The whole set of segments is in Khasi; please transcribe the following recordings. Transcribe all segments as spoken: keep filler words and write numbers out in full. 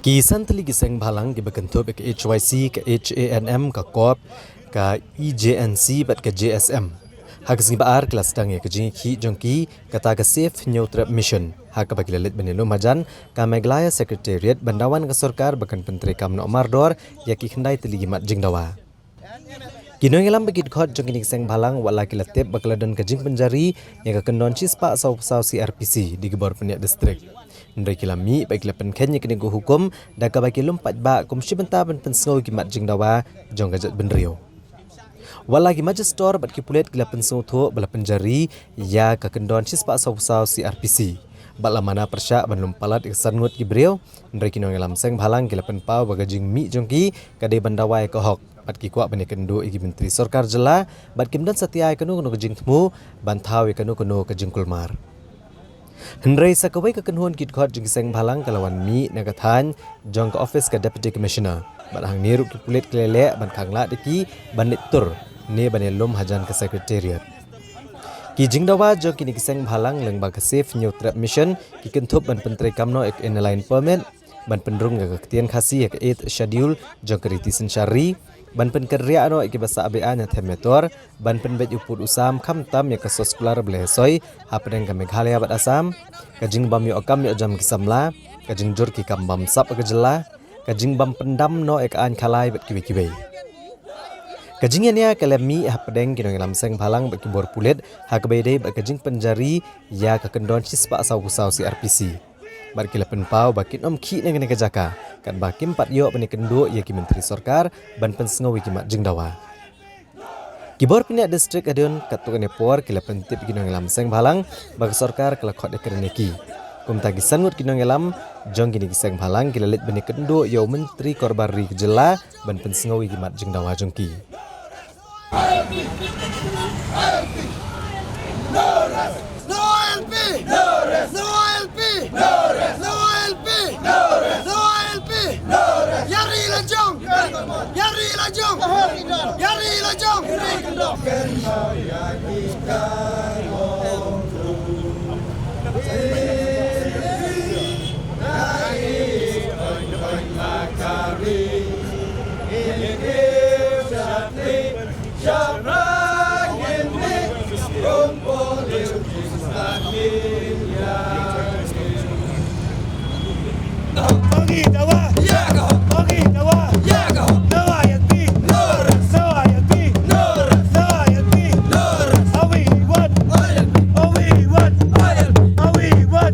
Ki san tylli ki seng bhalang kiba kynthup ïa ka H Y C, ka H A N M, ka CORP, ka E J N C bad ka J S M, ha ka sngi ba ar ki la sdang ïa ka jingïakhih jong ki kata ka Save Hynñiewtrep Mission, ha kaba ki la leit ban ïalum hajan ka Meghalaya Secretariat ban dawa na ka sorkar ba kan pyntreikam noh mardor ïa ki khyndai tylli ki mat jingdawa. Ki nongïalam ba ki dkhot jong kine ki seng bhalang, wat la ki la tip ba ka la don ka jingpynjari ïa ka kyndon shispah sawphew saw C R P C da ki bor pynïaid district, hynrei ki la mih bad ki la pynkheiñ ïa kane ka hukum da kaba ki lum paidbah kum shi bynta ban pynsngew ïa ki mat jingdawa jong ka jaitbynriew. Wat la ki Magistor bad ki pulit ki la pynsngewthuh ba la pynjari ïa ka kyndon shispah sawphew saw C R P C bad la mana pyrshah ban lum palat ïa ka san ngut ki briew, hynrei ki nongïalam seng bhalang ki la pynpaw ba ka jingmih jong ki ka dei ban dawa ïa ka hok, bad ki kwah ban ïakynduh ïa ki myntri sorkar jylla, bad kim don satia ïa kano kano ka jingthmu ban thaw ïa kano kano ka jingkulmar. Hynrei sa kawei ka kynhun ki dkhot jong ki seng bhalang ka la wan mih na ka thaiñ jong ka office ka Deputy Commissioner, bad hangne ruh ki pulit ki la leh ban khanglad ïa ki ban leit tur ne ban ïalum hajan ka Secretariat. Ki jingdawa jong kine ki seng bhalang lyngba ka Save Hynñiewtrep Mission ki kynthup ban pyntreikam noh ïa ka Inner Line Permit, ban pynrung ïa ka ktien Khasi ha ka Eighth Schedule jong ka riti synshar ri, ban pynkynriah noh ïa kiba sah be-aiñ ha Them Metor, ban pynbeit u pud u sam khamtam ïa ka soskular ba la ïasoi hapdeng ka Meghalaya bad Assam, ka jingbym ïoh kam ïoh jam ki samla, ka jingjur ki kam bymsap ha ka jylla, ka jingbym pyndam noh ïa ka aiñ khalai bad kiwei kiwei. Ka jingïania ka la mih hapdeng ki nongïalam seng bhalang bad ki bor pulit ha kaba ïadei bad ka jingpynjari ïa ka kyndon shispah sawphew saw C R P C. Bad ki la pynpaw ba kin ym khih na kane ka jaka katba kim pat ïoh ban ïakynduh ïa ki myntri sorkar ban pynsngew ïa ki mat jingdawa. Ki bor pynïaid district hadien katto katne por ki la pyntip ïa ki nongïalam seng bhalang ba ka sorkar ka la khot ïakren ïa ki. Kumta ki san ngut ki nongïalam jong kine ki seng bhalang ki la leit ban ïakynduh ïa u Myntri Korbar Ri ka jylla ban pynsngew ïa ki mat jingdawa jong ki. No I L P! No I L P! No I L P! No I L P! No I L P! Ïari la jong! Ïari la jong! Ïari la jong! Pagi dawa. Ya go. Pagi dawa. Ya go. Dawa yang ti. Lurus. Dawa yang ti. Lurus. Dawa yang ti. Lurus. Awi wan. Awi wan. Awi wan.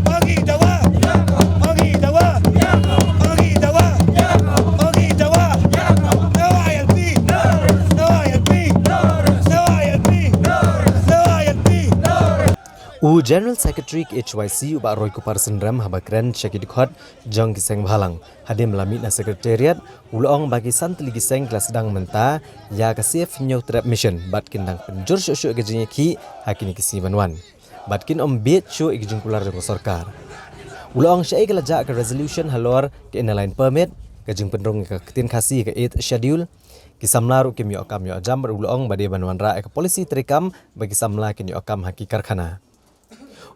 Pagi dawa. Ya go. Pagi dawa. Ya go. Pagi dawa. Ya go. Pagi dawa. Ya go. Dawa yang ti. Lurus. Dawa yang ti. Lurus. Dawa yang ti. Lurus. Dawa yang ti. Lurus. U General Secretary ka H Y C u Bah Roy Kupar Synrem haba kren sha ki dkhot jong ki seng bhalang hadien ba la mih na Secretariat, u la ong ba ki san tylli ki seng ki la sdang mynta ïa ka Save Hynñiewtrep Mission bad kin dang pynjur shuh shuh ïa ka jingïakhih ha kine ki sngi ban wan. Bad kin ym bieit shuh ïa ka jingkular jong ka sorkar. U la ong shaei ka la jah ka resolution halor ka Inner Line Permit, ka jingpynrung ïa ka ktien Khasi ha ka Eighth Schedule, ki samla ruh kim ïoh kam ïoh jam, bad u la ong ba dei ban wanrah ïa ka policy treikam ba ki samla kin ïoh kam ha ki karkhana.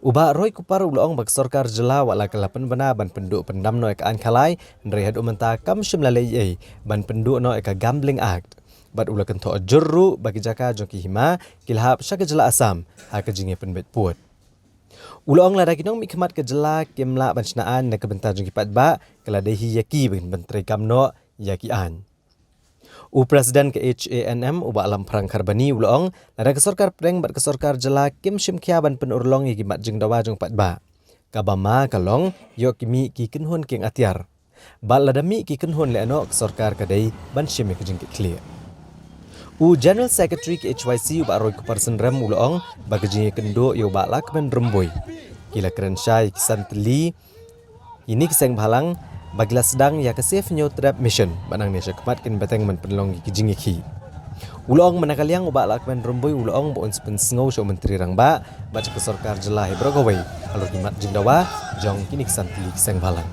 U Bah Roy Kupar u la ong ba ka sorkar jylla wat la ka la pynbna ban pynduh pyndam noh ïa ka aiñ khalai, hynrei haduh mynta kam shym la leh ei ei ban pynduh noh ïa ka Gambling Act. Bad u la kynthoh jur ruh ba ki jaka jong ki hima ki la hap sha ka jylla Assam ha ka jingïapynbeit pud. U la ong lada ki nongmihkhmat ka jylla kim lah ban shna aiñ na ka bynta jong ki paidbah, ka la dei hi ïa ki ban treikam noh ïa ki aiñ. U President ka H A N M u Bah Lamphrang Kharbani u la ong, lada ka sorkar pdeng bad ka sorkar jylla kim shim khia ban pynurlong ïa ki mat jingdawa jong paidbah, kaba ma ka long ïoh ki mih ki kynhun kieng atiar. Bad lada mih ki kynhun lehnoh ka sorkar ka dei ban shim ïa ka jingkitkhlieh. U General Secretary ka H Y C u Bah Roykuper Synrem u la ong ba ka jingïakynduh ïa u Bah Lahkmen Rymbui, ki la kren shai ki san tylli kine ki seng bhalang ba ki la sdang ïa ka Save Hynñiewtrep Mission, bad nangne sha khmat kin bteng ban pynlong ïa ki jingïakhih. U la ong mynta ka liang u Bah Lahkmen Rymbui u la ong ba un sa pynsngew sha u Myntri Rangbah bad sha ka sorkar jylla hi baroh kawei halor ki mat jingdawa jong kine ki san tylli ki seng bhalang.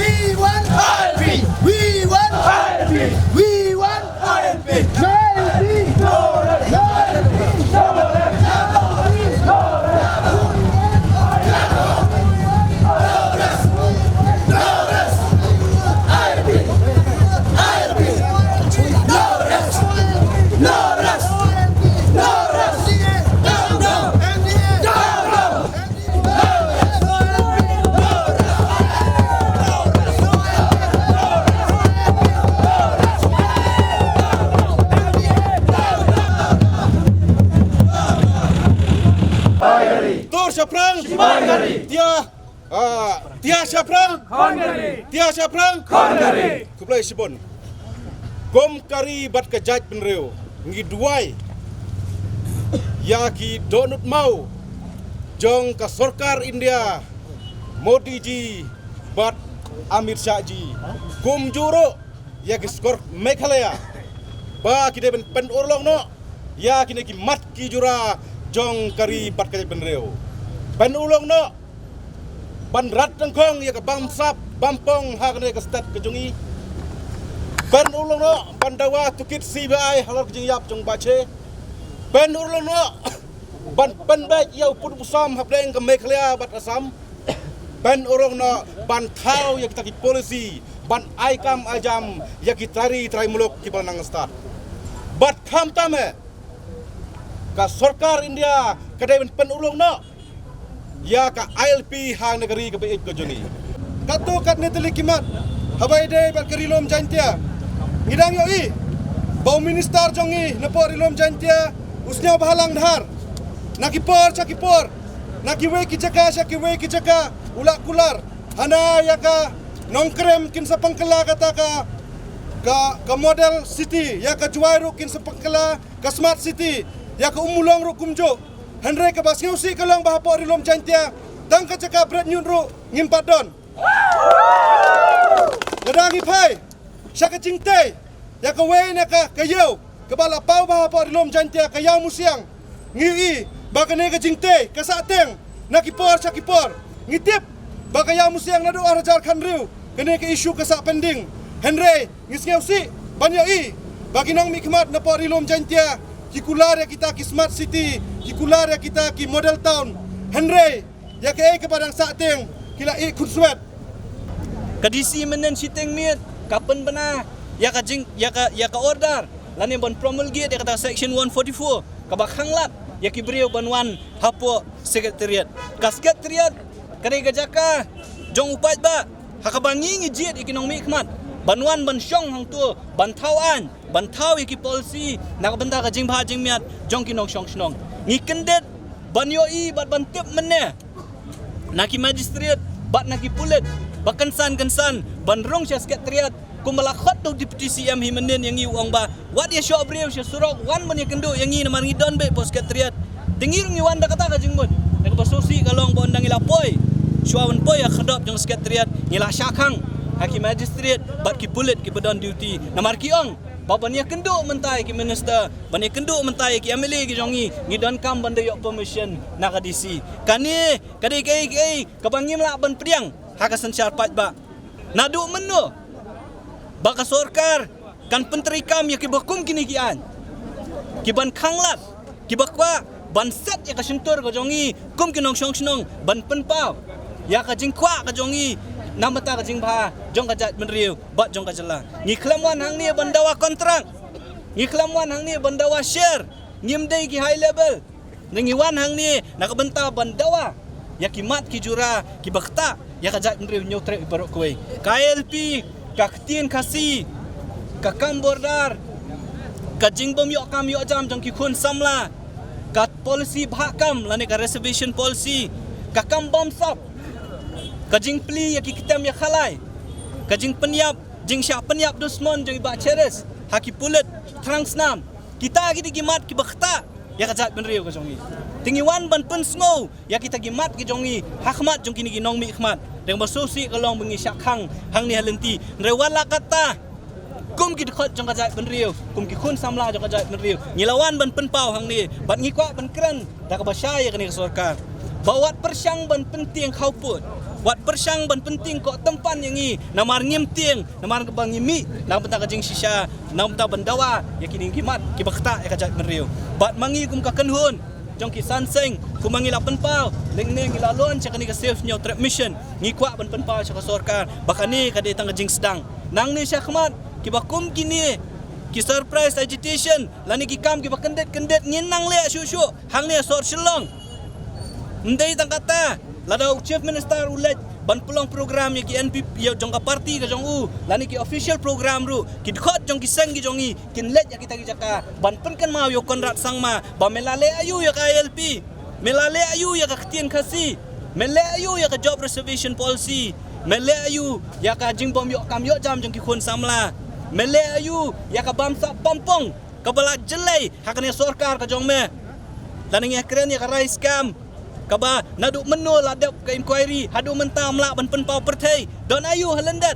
We want I L P. We want I L P. We want I L P. No I L P. No I L P. Tur shaphrang. Tia, ah, tia shaphrang. Tia shaphrang. Khublei shibun. Kum ka ri bad ka jaitbynriew ngi duwai ïa ki dohnud maw jong ka sorkar India, Modi ji bad Amit Shah ji, kumjuh ruh ïa ki sorkar Meghalaya, ba ki dei ban pynurlong noh ïa kine ki mat ki jura jong ka ri bad ka jaitbynriew. Pynurlong noh ban rat tyngkhong ïa ka bamsap bampong ha kane ka state ka jong ngi. Pynurlong noh ban dawa tohkit C B I halor ka jingïap jong Bah Che. Pynurlong noh ban pynbeit ïa u pud u sam hapdeng ka Meghalaya bad Assam. Pynurlong noh ban thaw ïa kita ki policy ban ai kam ai jam ïa ki trai ri trai muluk kiba nang stad. Bad khamtam eh ka sorkar India ka dei ban pynurlong noh ïa ka I L P ha kane ka ri kaba ïeit ka jong ngi. Katto katne tylli ki mat haba ïadei bad ka Ri Lum Jaintia, ngi dang ïohi ba u minister jong ngi napoh Ri Lum Jaintia u sngew bhalang dhar. Na ki por sha ki por, na kiwei ki jaka sha kiwei ki jaka u la kular. Hana ïa ka Nongkrem kin sa pynkylla kata ka, ka, ka model city, ïa ka Jowai ruh kin sa pynkylla ka smart city, ïa ka Ummulong ruh kumjuh. Hynrei kaba sngewsih ka long ba hapoh Ri Lum Jaintia tang ka jaka bret ñiut ruh ngim pat don. Lada ngi phai sha ka jingtei ïa kawei na ka, ka ïew kaba la paw bha hapoh Ri Lum Jaintia, ka Ïawmusiang, ngi ïohi ba kane ka jingtei ka sahteng na ki por sha ki por. Ngi tip ba ka Ïawmusiang naduh ar hajar khathynriew kane ka issue ka sah pending. Hynrei ngi sngewsih ban ïohi ba ki nongmihkhmat napoh Ri Lum Jaintia ki kular ïa kita ki smart city, ki kular ïa kita ki model town. Hynrei ïa kaei kaba dang sahteng ki la ïeh khunswet. Ka D C mynnin shiteng miet ka pynbna ïa ka jing, ïa ka, ïa ka order lane ban promulgate ïa kata section one forty-four kaba khanglad ïa ki briew ban wan hapoh secretariat. Ka secretariat ka dei ka jaka jong u paidbah ha kaba ngi ngi jied ïa ki nongmihkhmat ban wan ban shong hangto ban thaw aiñ, ban thaw ïa ki policy na ka bynta ka jingbha jingmiat jong ki nongshong shnong. Ngi kyndit ban ïohi bad ban tip mynne na ki magistrate bad na ki pulit ba kynsan kynsan ban rung sha secretariat kumba la khot da u Deputy C M hi mynnin ïa ngi, u ong ba wat ïa shoh briew sha surok, wan ban ïakynduh ïa ngi namar ngi don beit hapoh secretariat. Te ngi ruh ngi wan da kata ka jingmut. Te kaba sngewsih ka long ba ynda ngi la poi, shuwa ban poi ha khyrdop jong secretariat, ngi la shah khang ha ki magistrate bad ki pulit kiba don duty namar ki ong ba ban ïakynduh mynta ïa ki minister, ban ïakynduh mynta ïa ki M L A ki jong ngi, ngi donkam ban da ïoh permission na ka D C. Kane ka dei kaei kaei kaba ngim lah ban pdiang ha ka synshar paidbah. Naduh mynno ba ka sorkar kan pyntreikam ïa kiba kum kine ki aiñ, kiban khanglad, kiba kwah ban set ïa ka shyntur ka jong ngi kum ki nongshong shnong, ban pynpaw ïa ka jingkwah ka jong ngi namar ka jingbha jong ka jaitbynriew bad jong ka jylla. Ngi khlem wan hangne ban dawa kontrak, ngi khlem wan hangne ban dawa share. Ngim dei ki high level. Ngi wan hangne na ka bynta ban dawa ïa ki mat ki jura kiba ktah ïa ka jaitbynriew Hynñiewtrep baroh kawei. Ka I L P, ka ktien Khasi, ka kam border, ka jingbym ïoh kam ïoh jam jong ki khun samla, ka policy bhah kam lane ka reservation policy, ka kam bamsap, ka jingplie ïa ki kyntem ïa khalai, ka jingpynïap, jingshah pynïap dusmon jong i Bah Cheris ha ki pulit thrang snam. Kita ki dei ki mat kiba ktah ïa ka jaitbynriew ka jong ngi. Te ngi wan ban pynsngew ïa kita ki mat ki jong ngi ha khmat jong kine ki nongmihkhmat. Dang ba sngewsih ka long ba ngi shah khang hangne ha lynti. Hynrei wat la katta, kum ki dkhot jong ka jaitbynriew, kum ki khun samla jong ka jaitbynriew, ngi la wan ban pynpaw hangne bad ngi kwah ban kren da kaba shai ïa kane ka sorkar ba wat pyrshang ban pyntieng khawpud, wat pyrshang ban pyntieng koh tympan ïa ngi. Namar ngim tieng, namar ba ngi mih na bynta ka jingshisha, na bynta ban dawa ïa kine ki mat kiba ktah ïa ka jaitbynriew. Bad ma ngi kum ka kynhun jong ki san seng, kum ma ngi la pynpaw, lyngneng ngi la launch ïa kane ka Save Hynñiewtrep Mission, ngi kwah ban pynpaw sha ka sorkar ba kane ka dei tang ka jingsdang. Nangne sha khmat, kiba kum kine ki surprise agitation lane ki kam kiba kyndit kyndit ngin nang leh shuh shuh hangne sor Shillong. Ym dei tang kata, lada u Chief Minister u leit ban pynlong program ïa ki N P P, ïa jong ka party ka jong u, lane ki official program ruh, ki dkhot jong ki seng ki jong ngi kin leit ïa kita ki jaka ban pynkynmaw ïa u Conrad Sangma ba me la leh aïu ïa ka I L P, me la leh aïu ïa ka ktien Khasi, me leh aïu ïa ka job reservation policy, me leh aïu ïa ka jingbym ïoh kam ïoh jam jong ki khun samla, me leh aïu ïa ka bamsap bampong kaba la jyllei ha kane sorkar ka jong me. Lada ngi kren ïa ka rice scam, kaba naduh mynno la dep ka inquiry haduh mynta ym lah ban pynpaw pyrthei, don aïu ha lyndet?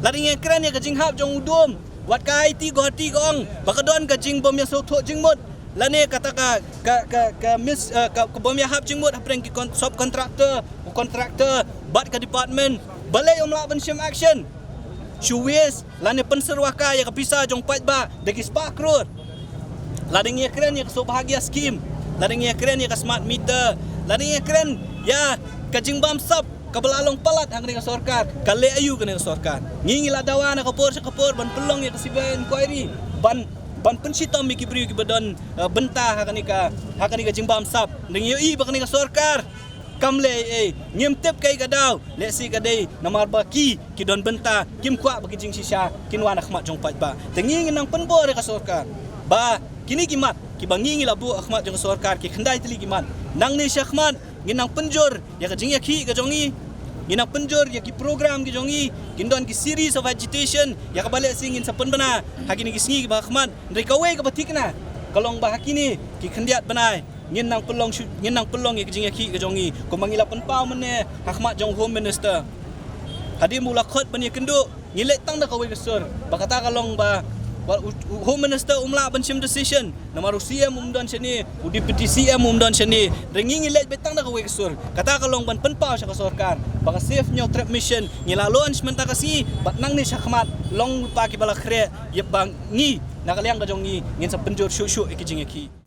Lada ngi kren ïa ka jinghap jong u Dum, wat ka I I T Guwahati ka ong ba ka don ka jingbym ïasngewthuh jingmut, lane kata ka, ka, ka, ka mis, eh, ka, ka bym ïahap jingmut hapdeng ki kon-, subcontractor, u contractor bad ka department, balei ym lah ban shim action? Shu waste lane pynsyrwa kai ïa ka pisa jong paidbah da ki spah klur. Lada ngi kren ïa ka Saubhagya scheme, lada ngi kren ïa ka smart meter, lada ngi kren ïa ka jingbamsap kaba la long palat ha kane ka sorkar, ka leh aïu kane ka sorkar? Ngi ngi la dawa na ka por sha ka por ban pynlong ïa ka C B I inquiry, ban, ban pynshitom ïa ki briew kiba don, eh, bynta ha kane ka, ha kane ka jingbamsap. Lada ngi ïohi ba kane ka sorkar kam leh ei ei, ngim tip kaei ka daw, lehse ka dei namar ba ki, ki don bynta, kim kwah ba ki jingshisha kin wan ha khmat jong paidbah. Te ngi ngin nang pynbor ïa ka sorkar ba kine ki mat kiba ngi ngi la buh ha khmat jong ka sorkar, ki khyndai tylli ki mat, nangne sha khmat ngin nang pynjur ïa ka jingïakhih ka jong ngi, ngin nang pynjur ïa ki program ki jong ngi, kin don ki series of agitation ïa kaba lehse ngin sa pynbna ha kine ki sngi kiba ha khmat. Hynrei kawei kaba thikna ka long ba ha kine ki khyndiat bnai ngin nang pynlong shu, ngin nang pynlong ïa ka jingïakhih ka jong ngi, kumba ngi la pynpaw mynne ha khmat jong Home Minister. Hadien ba u la khot ban ïakynduh, ngi leit tang da kawei ka sur ba kata ka long ba, ba u, u Home Minister um lah ban shim decision namar u C M um don shane, u Deputy C M um don shane. Hynrei ngi ngi leit beit tang da kawei ka sur, kata ka long ban pynpaw sha ka sorkar ba ka Save Hynñiewtrep Mission ngi la launch mynta ka sngi, bad nangne sha khmat long lypa kiba la khreh, ïa ba ngi na ka liang ka jong ngi ngin sa pynjur shuh shuh ïa ki jingïakhih.